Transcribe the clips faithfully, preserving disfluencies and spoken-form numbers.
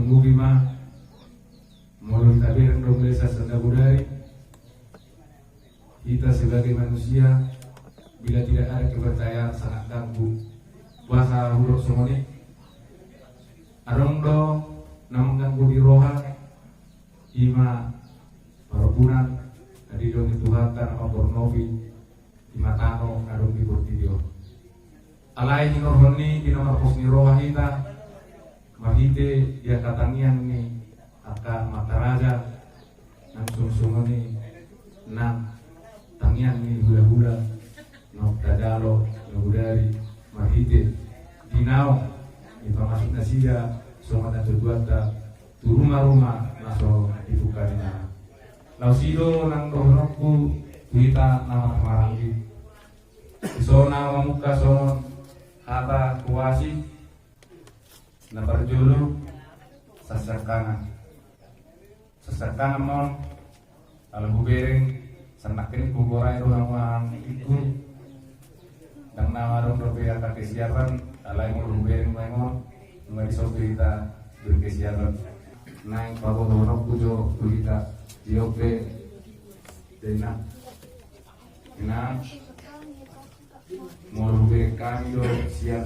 Ubi ma, molo hita bereng do mulai sian sadari on, hita sebagai manusia, bila tidak ada kepercayaan sangat ganggu. Boasa hudok songon i? Adong do na mangganggu di roha, ima parompunan, na didongani Tuhanta na mambornopi, ima tano na adong di portibi on. Alai hinorhon ni i di na marpos ni roha hita, marhite di angka tangiang ni angka amanta raja, nang songon i nang tangiang ni hulahula, na tajalo, na bodari, marhite di naung dipamasuk nasida songon na tujuanta tu ruma-ruma na so dibuka ni na. Laos i do nang dohononku tu hita na marhahamaranggi. Di son na mamungka songon hata huasi, na parjolo, sasangkangan. Sasangkangan ma on, ala hubereng, sannakkin hugorai do hamu anggi. Ndang na adong dope angka kesiapan, alai molo hubereng ma on, nunga dison do hita berkesiapan. Naeng paboahononku jo tu hita, di ope, dena. Inang, molo hubereng hami do sian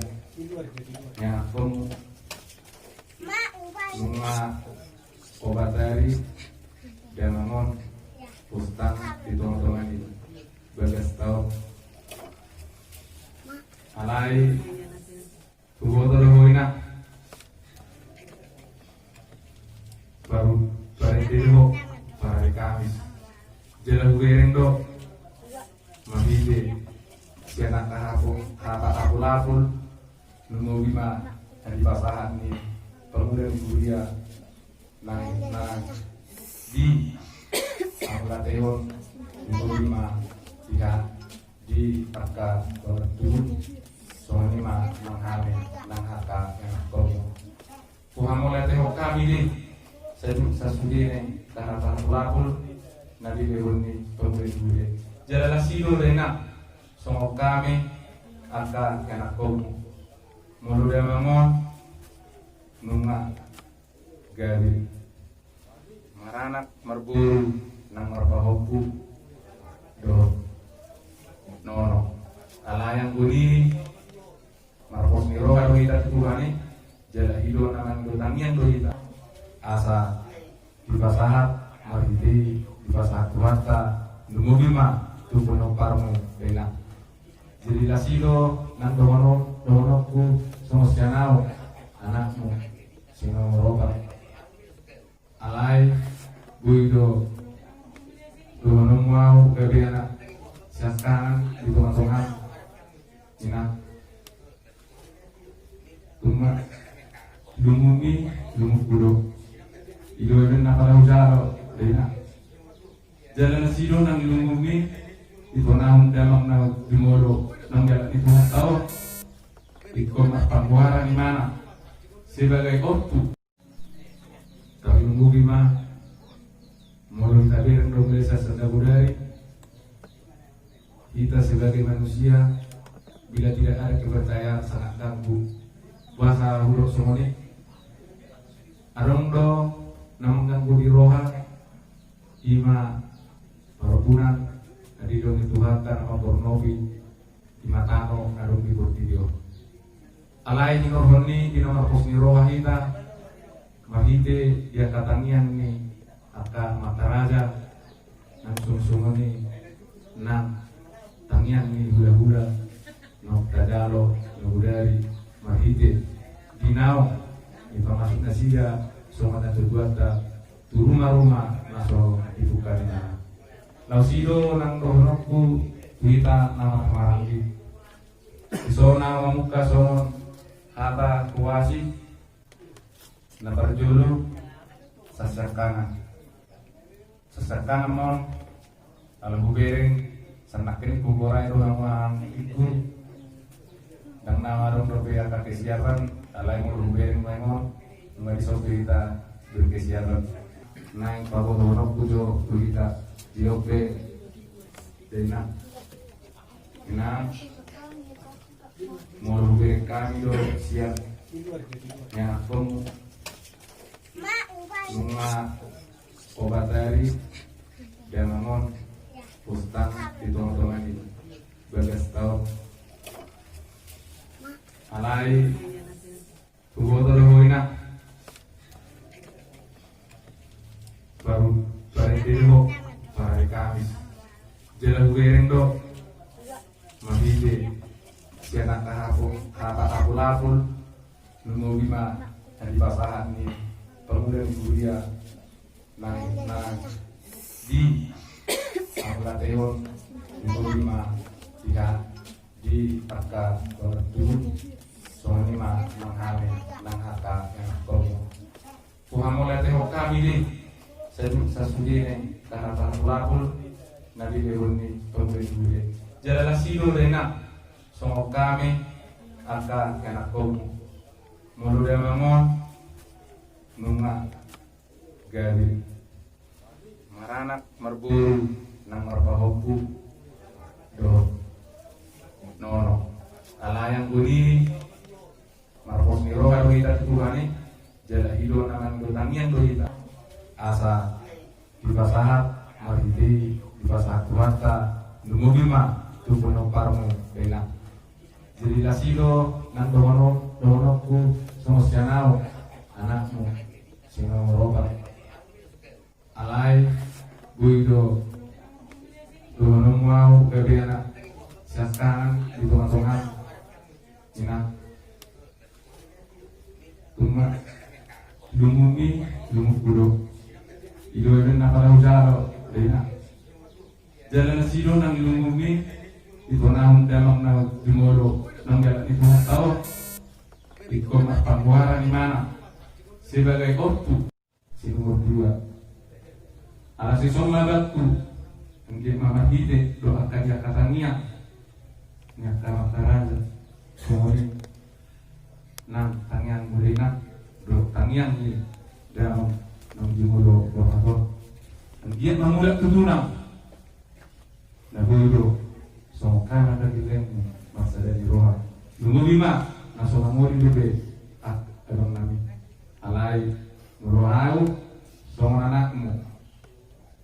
ianakhonmu, nunga opat ari damang on hustang di tonga-tonga ni bagas taon. Alai huboto do ho, Inang, baru parende do ho parari Kamis. Jala hubereng do, marhite sian angka hata-, hata apul-apul, lumobi ma na dipasahat ni pamuda ni huria, nang, nang di apul atehon, lumobi ma di ha-, di angka babat tubu, songon i ma nang hami, nang angka ianakhonmu. Huhamauliatehon hami do i, sa-, sasude ni hata apul-apul na dilehon ni pamuda ni huria. Jala las i do, Inang, songon hami angka ianakhonmu. Molo damang on nunga gabe maranak marboru nang marpahompu dohot nono. Alai anggo nini, marpos ni roha do hita tu Tuhan i, jala i do na mangido tangiang do hita. Asa dipasahat, marhite i dipasahat Tuhanta, lumobi ma tu pomparanmu, Inang. Jadi las i do nang dohonon, dohononku songon sian ahu, anakmu, si nomor opat. Alai boi do dohononmu ahu gabe anak siangkangan di tonga-tonga, Inang. Tung ma lungum i, lungumhu do. I do baen na pala hujalo, Inang. Jala las i do nang lungum i, ditonahon damang na jumolo nang jalan ni Tuhanta on. Ingkon marpanggoaran imana sebagai ortu. Tapi lumobi ma, molo hita bereng do mulai sian sadari on, hita sebagai manusia, bila tidak ada kepercayaan sangat ganggu. Boasa hudok songon i? Adong do na mangganggu di roha, ima parompunan na didongani Tuhanta na mambornopi, ima tano na adong di portibi on. Alai hinorhon ni i di na marpos ni roha hita, marhite di angka tangiang ni angka amanta raja, nang songon i nang tangiang ni hulahula, na tajalo, na bodari, marhite di naung dipamasuk nasida songon na tujuanta tu ruma-ruma na so dibuka ni na. Laos i do nang dohononku tu hita na marhahamaranggi. Di son na mamungka songon hata huasi, na parjolo, sasangkangan. Sasangkangan ma on, ala hubereng, sannakkin hugorai do hamu anggi. Ndang na adong dope angka kesiapan, alai molo hubereng ma on, nunga dison do hita berkesiapan. Naeng paboahononku jo tu hita, di ope, dena. Inang, molo hubereng hami do sian ianakhonmu, Opat ari damang on hustang di tonga-tonga ni bagas taon. Alai huboto do ho, Inang, baru barende do ho parari Kamis. Jala hubereng do marhite sian angka hapulapul, lumobi ma na dipasahat ni pangula ni huria nang, nang di hamulatehon, lumobi ma di ha, di angka dongan tubu, songon i ma nang hami nang angka ianakhonmu. Huhamulatehon hami do sasudena angka hapulapul na dilehon ni pangula ni huria. Jala las i do da, Inang, songon hami angka ianakhonmu. Molo damang on nunga gabe maranak marboru nang marpahompu dohot nono. Alai anggo nini marpos ni roha do hita tu Tuhan i, jala i do na mangido tangiang do hita asa dipasahat marhite i, dipasahat Tuhanta, lumobi ma tu pomparanmu, da, Inang. Jadi las i do nang dohonon, dohononku songon sian ahu anakmu, si Nono Robert. Alai boi do dohononmu ahu gabe anak siangkangan di tonga-tonga, Inang. Tung ma lungum i lungumku do. I do emma na pala hujalo, da, Inang. Jala las i do nang lungum i ditonahon damang na jumolo nang di halak ni Tuhanta on. Ingkon marpanggoaran imana sebagai ompu si nomor dua. Ala sison ma bakku, anggiat ma marhite dohot angka tangiang ni angka amanta raja, songon i nang tangiangmu, da, Inang, dohot tangiang ni damang na jumolo borhat on, anggiat ma mulak tutu nang na boi do songon hami na gellengmu marsada ni roha. Lumobi ma na so mangoli dope, ah, abang nami. Alai molo ahu songon anakmu,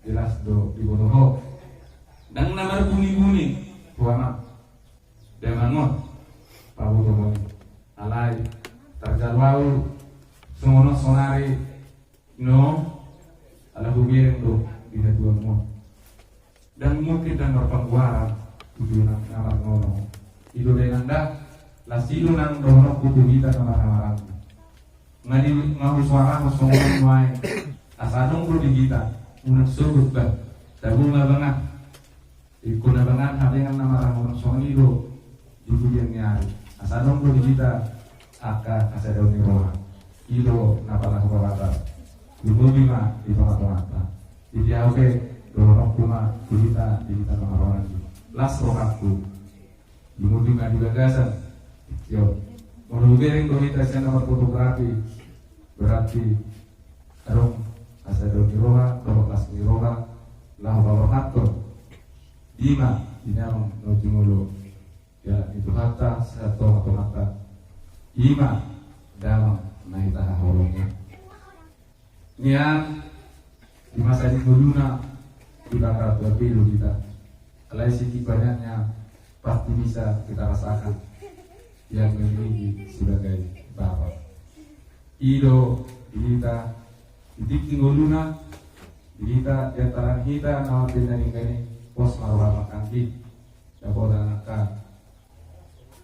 jelas do diboto ho. Ndang na marbuni-buni tu amang damang on pabotohon i. Alai tarjalo ahu songon on sonari, no, ala hubereng do di hatuaon on. Ndang mungkin ndang marpanggoaran tu na marnono. I do, da, Inang, da, las i do nang dohononku tu hita na marhahamaranggi. Nga di, nga husoarahon songon on nuaeng, asa adong do di hita, unang sogot, bah, tabo ma abang ah. Ingkon abangan habengan na marhahamaranggi songon i do di pudian ni ari. Asa adong do di hita angka hasadaon ni roha. I do na pala hupasahat. Lumobi ma di tonga-tonganta. Jadi ahu pe dohononku ma tu hita, di hita na marhahamaranggi. Las rohangku. Lumobi ma di bagasan. Yo. Molo hubereng do hita sian na marfotografi, berarti adong hasadaon ni roha, dohot las ni roha, laho paborhathon. Ima di damang na jumolo, ya, di Tuhanta sian tonga-tonganta. Ima damang na hita haholongi. Nian, di masa di ngoluna, di bagasan tua pe do hita. Alai sedikit banyaknya pasti bisa kita rasakan yang memiliki sebagai bapa. I do di hita, di tingki ngoluna, di hita, di antara hita na marpinda denggan i, pos ma roha mangkanggi. Dapotan angka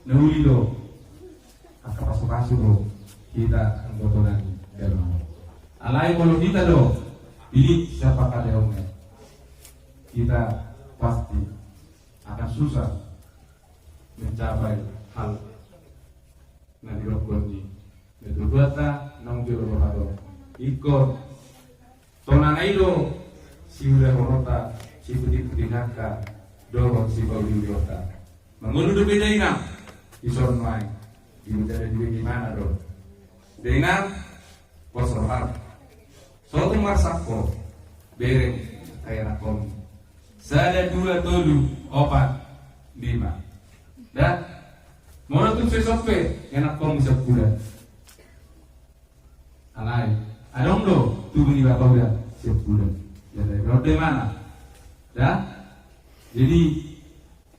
na uli do, angka pasu-pasu do hita anggo tona ni damang on. Alai molo hita do pilit sian pangkataionna, hita pasti akan susah mencapai hal na didokkon ni natuatuanta naung jolo borhat on. Ingkon tonana i do siulahononta, siputik-putik ni angka dohot sipauli-ulionta. Mangolu dope, da, Inang, dison nuaeng di huta, da, di bege mana do, da, Inang, pos roham. Sotung marsangko, bereng angka ianakhonmu. Sada, dua, tolu, opat, lima. Da, molo tung so dison pe ianakhonmu sampulu, alai adong do Tubu ni bapa uda siap uda. Jadi ronde mana? Da? Jadi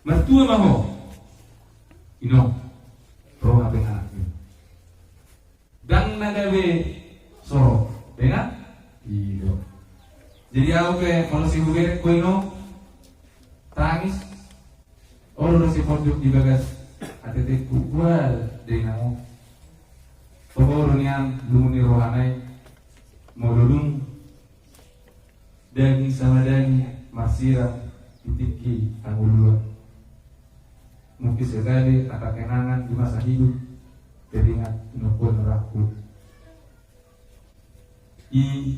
mertua ma ho. Ino. Roha pe anakmi. Dang na gabe so, ya kan? Ino. Jadi au pe molo si huberek ko ino tangis. Olo do si pondok di bagas ateteku, bual de inang. Pokok olo nian lumu ni rohana i. Molo dung daging sama daging marsirang di tingki anggo luat. Mungkin sekali ada kenangan di masa hidup teringat nokon raku. I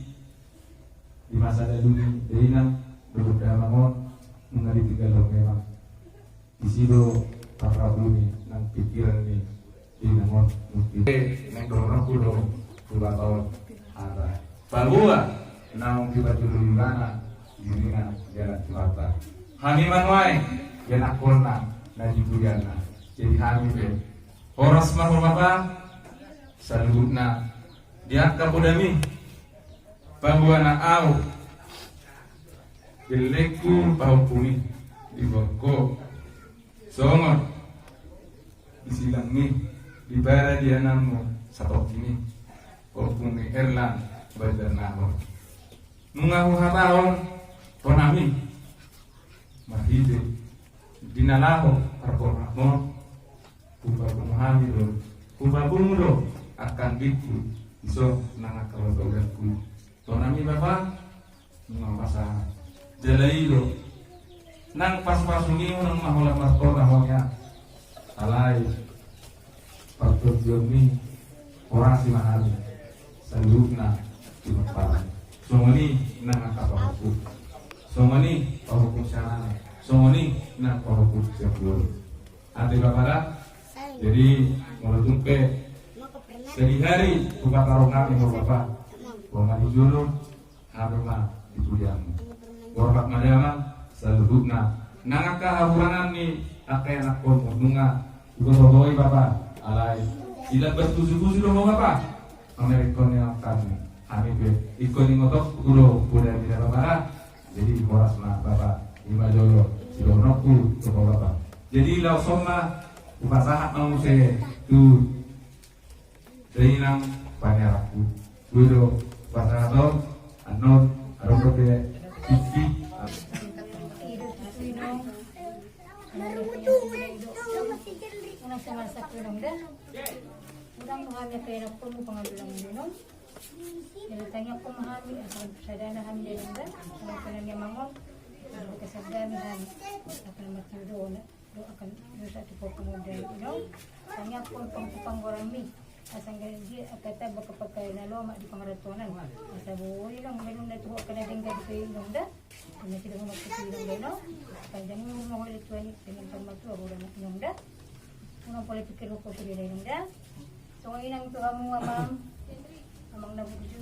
di masa lalu ni dainang dohot damang on nunga ditinggal on memang. Disi do parrapuni nang pikiran ni dainang on mungkin. Naeng dohononku do tu bapa on. Ada paboa naung dipatuduhon ibana dirinya jalan Jakarta. Hami manuai ianakkonna na di pudianna. Jadi hami pe horas ma ho bapa. Saluhutna di angka podami. Paboa na au gellengku pahompumi di bongko songon di silangmi di bara di anammu satongkimi. Hompumi Erlang Banjarnahor. Nunga huhatahon ponami marhite di na laho parpornahmon. Hupapungu hami do, hupapungu do angka anggingku, dison nang angka bapa udaku. Tonami bapa nunga pasahat. Jala i do nang pasupasumi nang mahola marpornahon i. Alai partondionmi horasi ma hami saluhutna di bapa. Songon i nang angka pahompu. Songon i pahompu siahaan. Songon i nang pahompu siahaan. Ate bapa da. Jadi molo tung pe sadihari hupatarong hami ho bapa, ho ma di jolo, hami ma di pudianmu. Borhat ma damang saluhutna. Nang angka hahurangan ni angka ianakkon nunga hugotohoi bapa. Alai dilambas pusupusu do ho bapa. Mamerengkon ni angkami hami pe ingkon ingotok udo poda mida bapa da. Jadi horas ma bapa. Ima jolo sidohononku tu ho bapa. Jadi laos on ma hupasahat ma muse tu dainang paniaranku. Udo hupasahat on. Annon adong dope tingki. Unang so marsak inong da. Unang do hami angka ianakkon mu pangalulang inong. Jadi tangiangkon ma hami asa sadana hami dainang da. Asa na nian mangon. Asa kesadaran hami. Asa na mati do ona. Doakan dosa tu pokok modal inong. Tangiangkon pangku panggoranmi. Asa angka dia angka tamba kepakai na lomak di pangarantoan. Asa boi inong balum na tu ho angka na denggan di pe inong da. Karna sidohononku tu inong da inong. Panjang umur ma ho da Tuhan i. Dengan parmatua ho da inong da. Unang pola pikir ho sude da inong da. Songon i nang tu hamu amang. Amang na burju.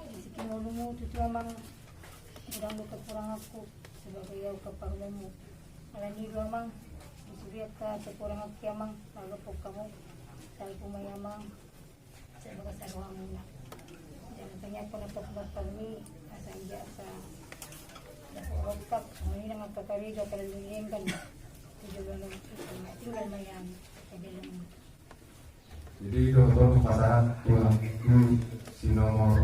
Disi ke ngolumu tutu amang. Godang do kekuranganku. Sebagai au angka parumaenmu. Alani do amang. Di sude angka kekuranganki amang. Laga pok hamu. Salpu ma i amang. Sebagai saruamuna. Jangan tangiangkon na pok bapalmi. Asa ia asa. Dapot rongkap. Songon i nang angka karejo angka na denggan. Tujuan tinggal ma i amang. Jadi dohot on hupasahat tu anakku si nomor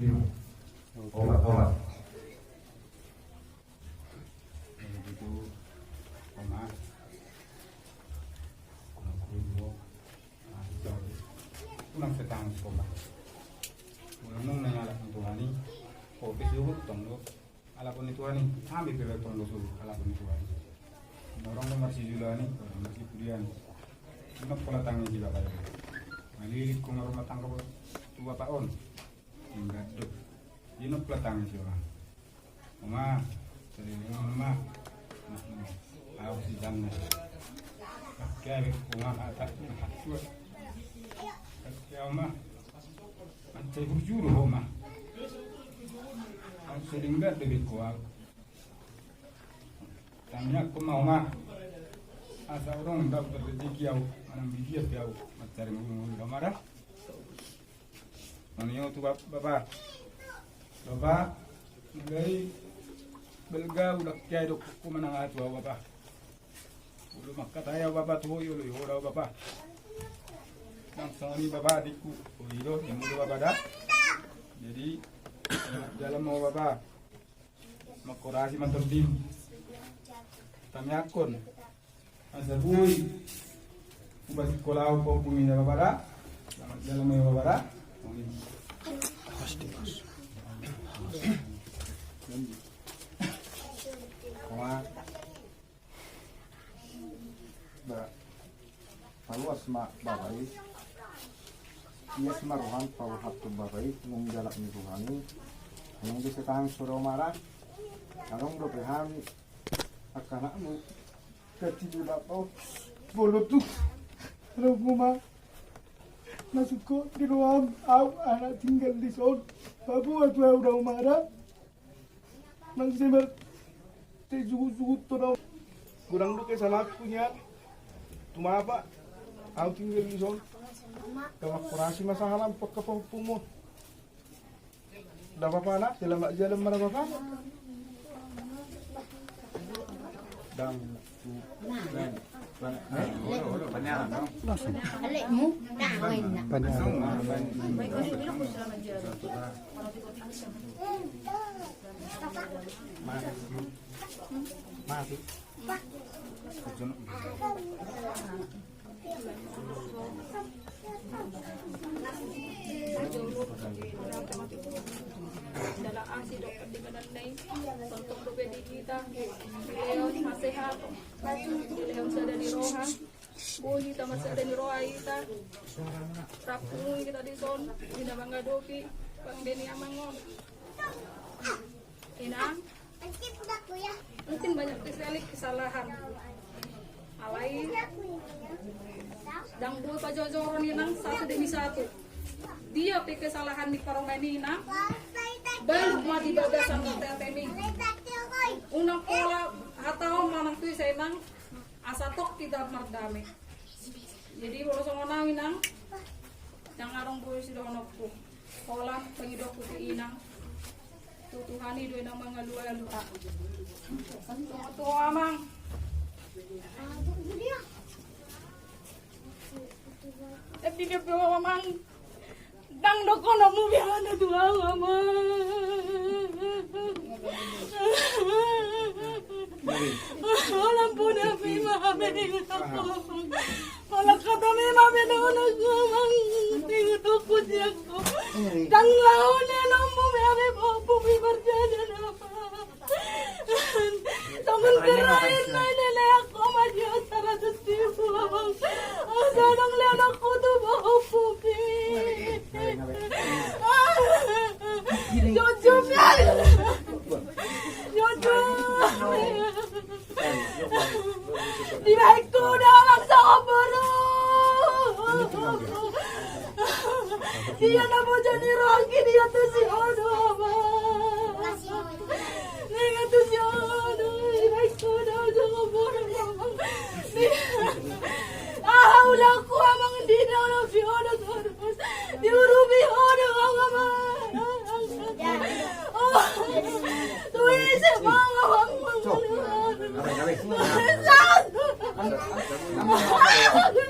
lima. Opat, opat. Jadi itu, Oma. Aku dua. Nah, itu. Unang setangis, Oma. Unang nang nanya alat Tuhan i. Oke, suruh tong do. Alapon ni Tuhan i, hami pe tong do suruh alapon ni Tuhan i. Dorong do marsijoloan i, dorong marsipudian i. Inok pola tangis i bapa i. Malilit ho marumah tangga tu bapa on. Ingat do. Inok pola tangis i orang. Oma, sering ingat oma. Nah, nah. Au si Janne. Pakai oma kata. Pakai oma. Mansai burju do ho ma. Au so denggan do be ho au. Tangiangkon ma ho ma. Asa adong dapotan rezeki au manang di dia pe au mansai ngolungolu da ma da. Songon i tu bapa. Bapa, nangkin balga, unang hea dohononku manang aha tu ahu bapa. Olo, mangkatai ahu bapa tu ho, olo, olo bapa. Nang songon i bapa, adikku. O, i do, i do bapa da. Jadi, jalan ma ho bapa. Mangkorasi ma tondimi. Tangiangkon. Asa boi. Upas sikola ho pahompu ni bapa da. Selamat jalan ma ho bapa da. Pasti, Bos. Wah. Ba, paluas ma bapa i. Ias ma roham paborhathon bapa i, nung jalak ni roham i. Nung bisa tahan so dao mara. Adong dope hami angka anakmu. Ganti di bapa, o, bolo tu. Rohmu ma. Masuk ho di roham, ahu anak tinggal di son. Paboa tu ahu dao mara. Nang sebar, te sugut-sugut tu dao. Godang do kesalahanku nian. Tumapa, ahu tinggal di son. Mangkorasi ma sahalam pangka pahompumu. Nda bapa na, selamat jalan ma na bapa. Dang. Dalan asi dohot di badan na i, tongtong dope di hita dilehon hasehaton, dilehon sada ni roha. Boi hita marsada ni roha hita. Rap pungu hita dison, di na mangadopi pangbe ni amang on. Inang, mungkin banyak sekali kesalahan. Alai ndang boi pajojoron inang satu demi satu. Dia pe kesalahan ni parumaen i inang, baluk ma di bagasan ateatemi. Unang pola hataon manang tu ise inang, asa tong hita mardame. Jadi molo songon au inang, ndang adong boi sidohononku. Holan pangidoanku tu inang, tu Tuhan i do inang mangalualu. Songon tu ho amang. Tapi dia pe ho amang. Ndang dohononmu be aha na tu ahu amang. Holan poda pe ima be. Holan hata pe ima be dohononku amang. Ingot ho sian ho. Ndang laho lelenonmu be aha be pahompu i marjana amang. Songon kerajaan na i lelean ho ma dia saratus ribu amang. Asa ndang lelenonku tu pahompu i. Jujur ya. Jujur. Dibahen ho do amang songon boru. Dia na boja ni rohangki dia tu si ho do amang. Dia tu si ho do, dibahen ho do songon boru amang. Aha ulaonku amang di na ulaon si ho do torus. Diurupi ho do amang. Tu ise ma amang.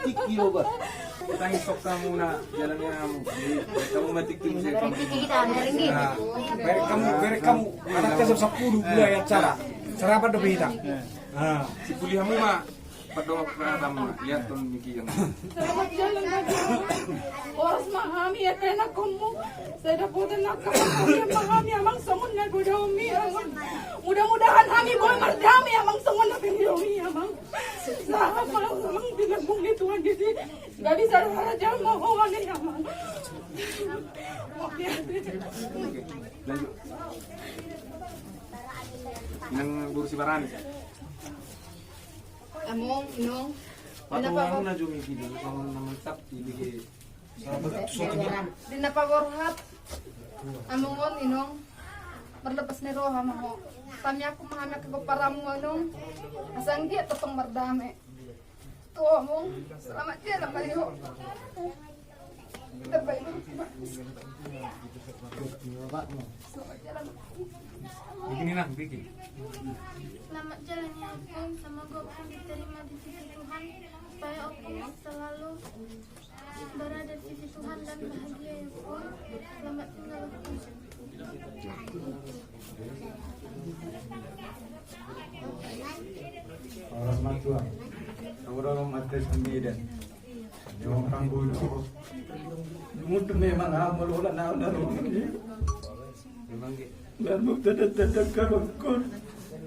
Tikki do ba. Tangis sok kamu na jalan ni hamu. Jadi kamu mati tikki saya kamu. Berek kamu, berek kamu. Anak kasar sepuluh bulan ya cara. Sarapan do beda. Si kuliahmu ma. Padong apa kamu lihat ton miki yang. Selamat jalan lagi. Horas ma hami ya kena komu. Saya dapotan nak kamu ma hami amang songon na bodomi amang. Mudah-mudahan hami boi mardame amang songon na bodomi amang. Sahat amang bilang mung di Tuhan di sini. Gak bisa raja mau ini amang. Oke. Lanjut. Nang guru si Barani. Among, inong. Patungan na jumi video, sama nama cap di B G. Di na paborhat. Among on, inong. Marlepas ni roha ma ho. Kami aku ma hami angka pomparanmu, inong. Asa anggiat tongtong mardame. Tu ho among, selamat jalan ma di ho. Terbaik. Bikin, Inang, bikin. Selamat jalan ya, Ompung. Semoga Ompung diterima di sisi Tuhan, supaya Ompung selalu berada di sisi Tuhan dan bahagia ya, Ompung. Selamat tinggal, Ompung. Horas ma tuan. Horas ma tuan. Dia orang bulu. Mutu memang amal orang na na rumah ni. Memang gitu. Lalu tadap-tadap kabangkon.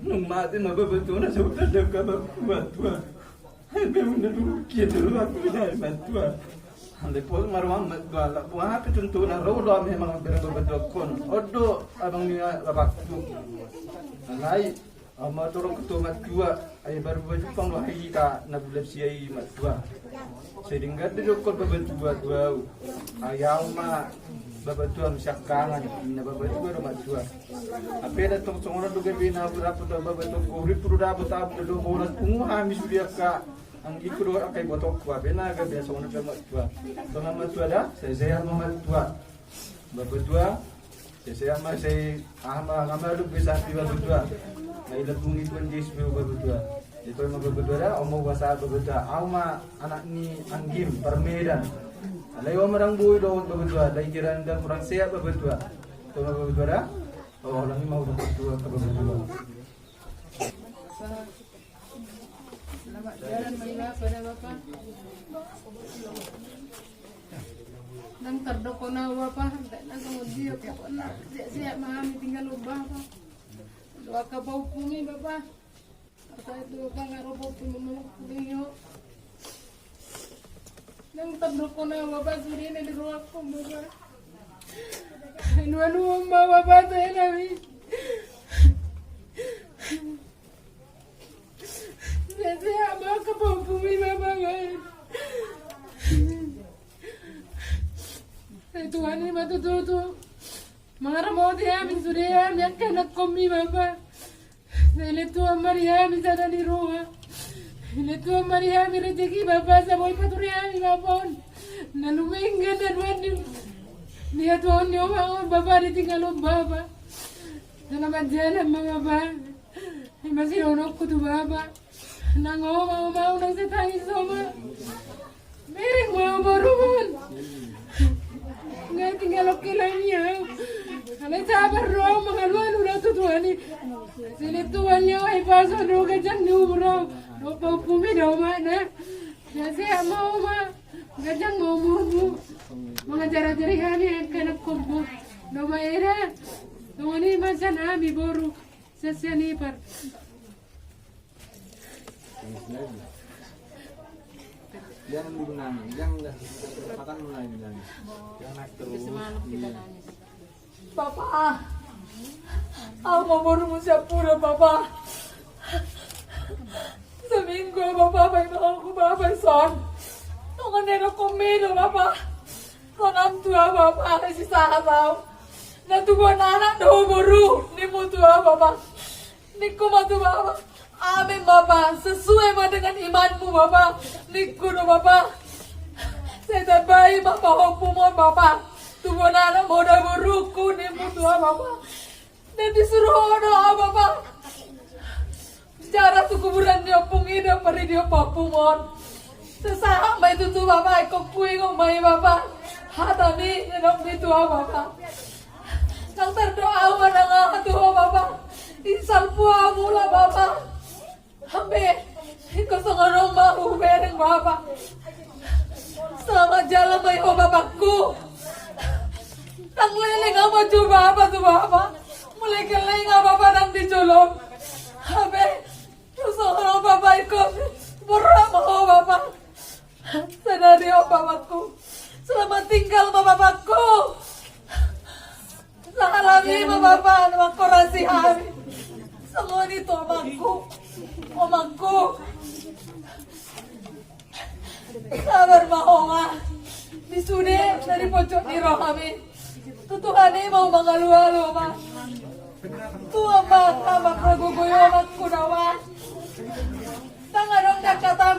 Nung mate ma babatua na so tadap kabangkon. Ai memang na dulu kia dulu aku na batua. Ande pos marwang batua. Buah apa contoh na ro do memang berang babatua kon. Odo abang ni abakku. Alai. Ama torong ketua matua, ai baru baju pang lo hita na bulan sia i matua. Sedenggan de dokon babatua tu au. Ai au ma babatua masiakkangan, na babatua do matua. Ape da tong songon do gabe na berapa do babatua ko rip ru dabo tabu do bolas pungu hami sudiaka. Anggiku do akai botokku ape na gabe songon do matua. Songon matua da, sehat ma matua. Babatua. Sehat ma sai aha ma na maluk be sapi babatua. Na ilabungi Tuhan Jesus be babatua. Itu ma babatua da, omo wasa babatua. Au ma anak ni Anggim Parmedan. Alai au ma dang boi dohot babatua. Alai kira dang kurang sehat babatua. Itu ma babatua da. Oh, ulangi ma udah babatua ke babatua. Selamat jalan ma iba pada bapa. Nang tardok hona bapa, nang songon dia pokokna. Sehat-sehat ma hami tinggal bapa. Doa ka bapa hupung i bapa. Asa itu bapa ngaro bapa hupung i. Nang tardok hona bapa sude na di rohakku bapa. Anu-anu ma bapa saya nami. Sehat-sehat ma kabangkon i bapa. Sai Tuhan i ma tutu tu mangaramoti hami sude hami angka anakkonmi bapa. Sai lean Tuhan ma di hami sada ni roha. Lean Tuhan ma di hami rejeki bapa, asa boi paturi hami bapa on. Na lumenggan na duan ni ni hatuaon ni omak on bapa, ditinggalhon bapa. Selamat jalan ma bapa. Ima sidohononku tu bapa. Nang oma, oma, nang sai tangis oma. Mereng ma boru on. Nga tinggal oke lagi ya. Alai sabar do au mangalualu do tu Tuhan i. Sini Tuhan ya, ai paso do gajang ni umur au. Dopa upumi do ma na. Ya sehat ma oma. Gajang ma umurmu. Mangajar-ajari hami angka anakkonmu. Do ma eda. Tongoni masa nami boru. Sasian ipar. Jangan dulu nangis, jangan makan mulai nangis. Jangan nangis terus. Iya. Bapa, au ma borumu siapura bapa. Seminggu bapa, baik aku bapa son. Tongan nero komedo bapa. Tonam tua bapa, isi sahat au. Na tubuan anak do boru, nimu tua bapa. Ningku ma tu bapa, amin bapa, sesuai ma dengan imanmu bapa. Ningku do bapa. Sai tambai ma pahompu ma bapa. Tubuan anak ma da boruku, nimu tua bapa. Dan disuruh do au bapa. Bicara tu kuburan ni ompung i do pari di ompung on. Sesahat ma i tutu bapa, ingkon huingot ma i bapa. Hatami, nidok ni tua bapa. Nang tardoa au ma nang aha tu ho bapa. Insal pua mula bapa. Hape, ingkon songon on ma hubereng bapa. Selamat jalan ma i ho bapakku. Nang leleng au ma jo bapa tu bapa. Mulai keleng au bapa nang di jolo. Hape, songon on bapa ingkon. Borhat ma ho bapa. Sadari on bapakku. Selamat tinggal ma bapakku. Sahalami ma bapa, na mangkorasi hami. Songon i tu omakku. Omakku. Sabar ma ho ma. Di sude na di pojok ni rohami. Tu Tuhan i ma mangalualu ma. Tua ma angka ma gogo i omakku da ma. Ndang adong na kata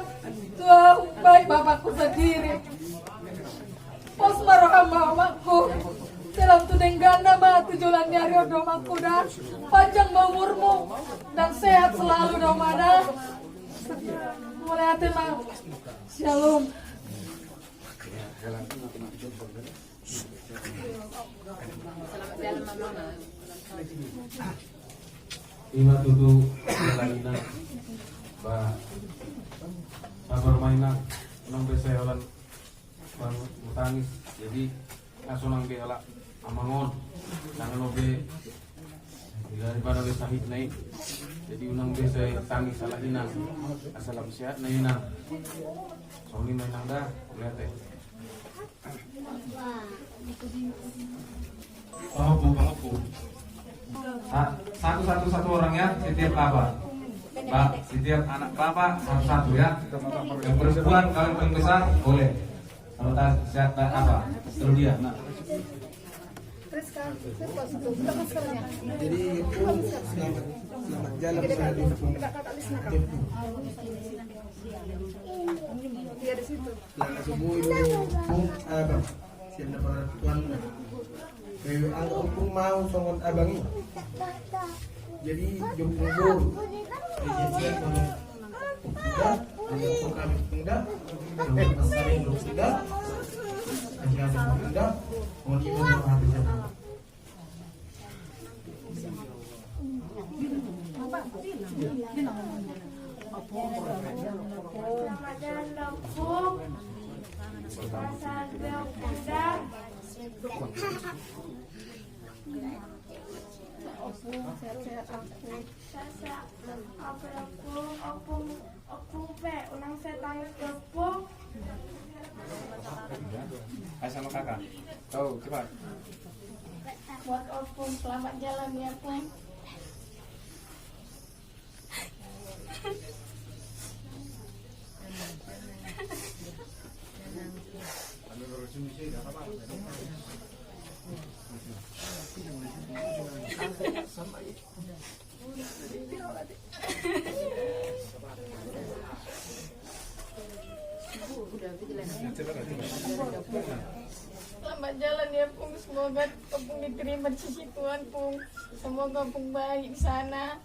tua baik bapakku sendiri. Pos ma roham ma omakku. Bulan ni ari on do, Amangku, da. Panjang ma umurmu dan sehat selalu do, Ama, da. Mauliate, Mang. Shalom. Ima tutu, Inang. Ba, sabar ma, Inang, unang be sai holan martangis. Jadi, na so unang be holan, Amang, on. Nang olo be, daripada be sahitna i. Jadi, unang be sai tangis, ala Inang. Asa lam sehat na, Inang. Songon i ma, Inang, da. Mauliate. Pahompu, pahompu. Sa-, satu, satu, satu orang ya, setiap apa? Ba-, setiap anak bapak satu-satu ya. Yang perempuan kawin paling besar, boleh. Kalau tak, siap tak apa? Terus dia. Nah. Jadi, selamat, selamat jalan. Dia di situ. Nah, subuh ini, Pung, abang. Siap dapat tuan. Kayak angka Pung mau songon abang ini. Jadi, jom punggur. Jadi, siap, Pung. Pung, dah. Pung, kami, Pung, dah. Pung, dah. Pung, dah. Pung, dah. Pung, dah. Pung, dah. Oke, Pung, unang sai tangis, Pung. Ayo sama kakak. Tuh, cepat. Buat Opung, selamat jalan ya, Pung. Selamat jalan ya, Pung. Semoga Opung diterima di sisi Tuhan, Pung. Semoga Opung baik di sana.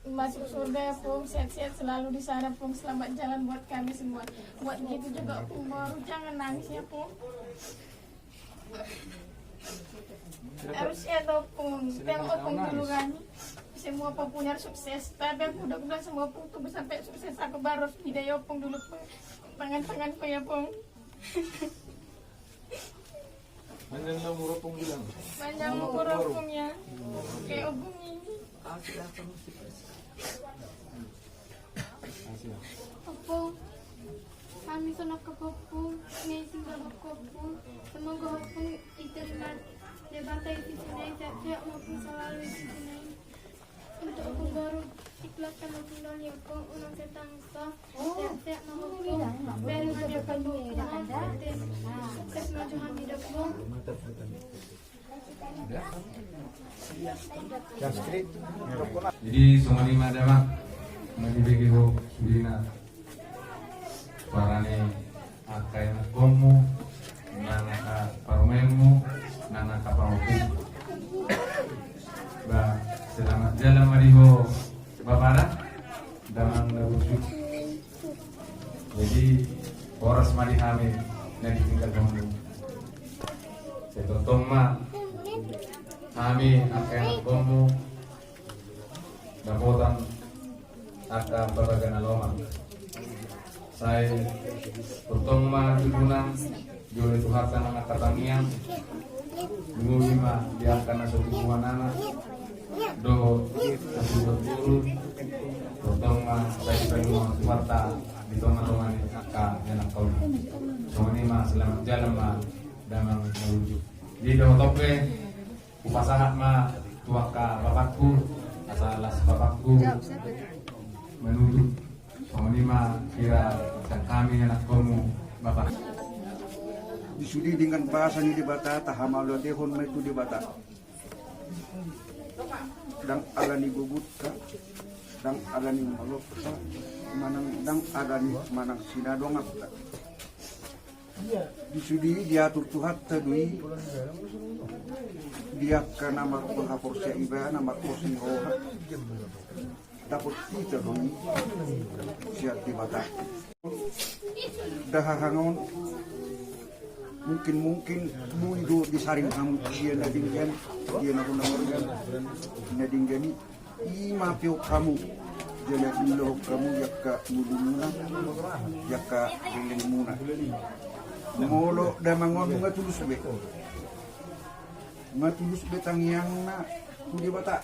Masuk surga ya, Pung. Sehat-sehat selalu di sana, Pung. Selamat jalan buat kami semua. Buat gitu juga Opung baru. Jangan nangis ya, Pung. Harus ya, Opung. Yang Opung dulu kan. Semua Opung punya sukses. Tapi aku udah bilang sama Opung tuh sampai sukses aku baru. Hidayah Opung dulu, Pung. Tangan-tanganku ya, Pung. Panjang umur Opung bilang. Panjang umur Opung ya. Kayak Opung ini. Opung. Kami sonang ke Opung. Ngai sumba Opung. Semoga Opung diterima Debata di sisi Nai, sehat-sehat Opung selalu di sisi Nai. Untuk Opung baru, ikhlaskan Opung doli, Opung, unang sai tangis. Sehat-sehat ma Opung. Beri ma Debata Opung. Sukses ma jo hami, Opung. Jadi songon i ma, Damang, na dibege ho sudena. Parani angka ianakhonmu, nang angka parumaenmu, nang angka pahompu. Ba, selamat jalan ma di ho, Bapa da, Damang na burju. Jadi, horas ma di hami na ditinggalhonmu. Sai tongtong ma hami angka ianakhonmu dapotan angka babaga na lomak. Sai tongtong ma tubuan, jolo Tuhanta nang angka tangiang. Denggan ma di angka na so tubuan anak dohot na so tubuan boru. Tongtong ma sai dipaingotan Tuhanta di tonga-tonga ni angka ianakhon. Songon i ma, selamat jalan ma, Damang na burju. Di dohot on pe, hupasahat ma tu angka bapakku, asa las bapakku manutup. Songon i ma hira sian hami ianakhonmu, Bapa. Di sude dengan basa ni Debata, tahamauliatehon ma i tu Debata. Ndang ala ni gogutta, ndang ala ni malokta, manang ndang ala ni manang sinadonganta. Di sude i diatur Tuhanta do i, di angka na marhaporseaon ibana, na marpos ni roha. Dapot hita do i sian Debata. Dahahang on, mungkin-mungkin boi do disaring hamu, dia na denggan, dia na hona morgan, na denggan i, i ma peop hamu, jala diulahon hamu i angka ngolumuna, i angka lelengmuna. Molo damang on nga tulus be, nga tulus be tangiangna tu Debata.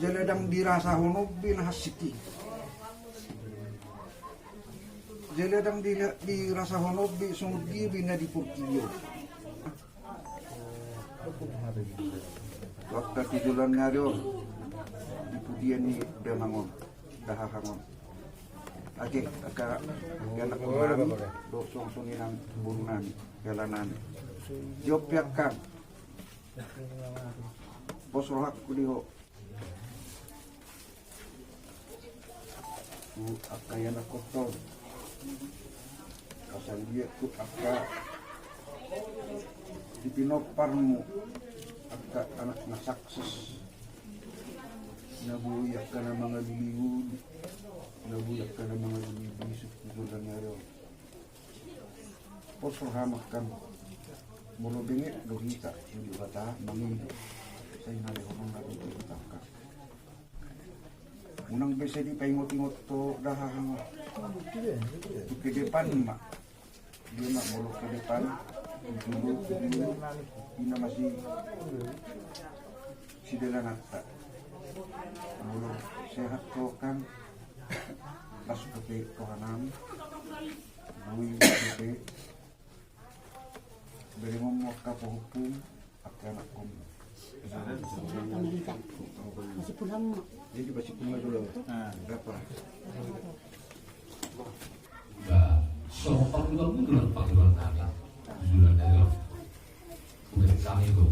Jala ndang dirasahon on be na hansit i. Jala ndang di-, dirasahon on be songon dia be na di portibi on. Waktu tu joloan ni ari on, di pudian ni damang on, dahahang on. Ate, angka, angka anakkonnami, dohot songon i nang borunami, helanami. Jop pe angkang. Pos rohangku di ho. Tu angka ianakhonta on. Pasangianku angka di pinomparmu, angka anak na sukses. Na boi angka na mangalului ulu, na boi angka na mangalului bisuk tu joloan ni ari on. Pos roham angkang, molo benget do hita tu Debata mangido, sai na lehononna do tu hita angkang. Unang be sai dipaingot-ingot tu dahahang on. Tu ke depan ma. Dia ma molo ke depan, tu jolo, tu jolo, i na masidalananta. Molo sehat ho angkang, las dope rohanami. Boi dope. Bere mo angka pahompu, angka anakhonmu. Masih pulang, Mak. Jadi masih pulang dulu. Berapa? Ba, so panggulang-gulang panggulang nami. Joloan ni ari on. Udah kami tu.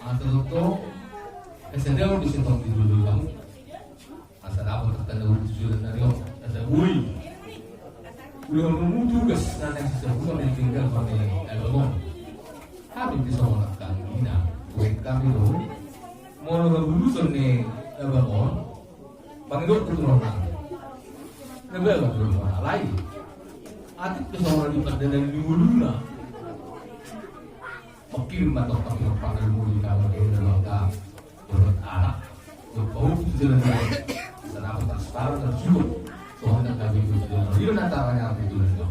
Atau tu, S D O di Sintong di dulu kamu. Asa dapot tanda uji joloan ni ari on, asa boi. Ulaon hamu tugas na naeng sisongon na tinggal pame abang on. Hami pe songon angka ina, boi hami do. Molo habuluson ni abang on, mangido tu tulang nami. Na bala tu tulang nami. Atik pe songon na di pardalanan ni ngoluna. Mangkirim ma tong pangkirim pangalului kawan di dalam ka. Dohot anak, dohot pahompu tu joloan ni ari on. Asa dapot tarsitaru tarjual. Songon na gabe tu joloan ni ari on. Ida na taranya tu joloan ni ari on.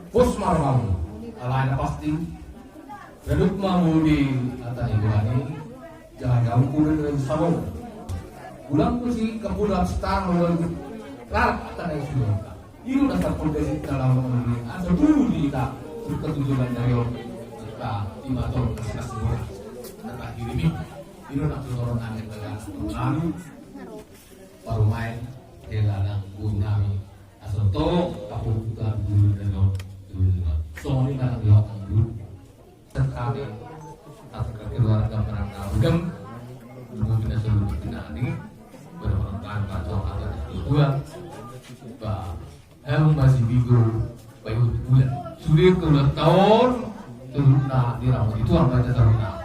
Pos ma rohamu. Alai na pasti. Radot ma mudi hata ni Tuhan i. Jangan jauh kuda dari sabong. Pulang ku si kapulang star lawan. Larat tanah isi. Ido na tarpodasi dalam mengenai asa dulu di hita. Suka tu joloan ni ari on. Kita imator kasih kasih. Kita kirim. Ido na tu orang angin bagas. Lalu. Parumaen, hela nang boru nami. Asa tong, tapungkutan dulu dan on, dulu dan on. Songon i nang di hotang dulu. Sekali, asa keluarga merangkau dem, dulu dan seluruh tinani, berhormat kacau kata dan kedua, ba, hel masih bigo, bayu bulan. Sudah keluar tahun, teruna di ramu itu apa aja teruna.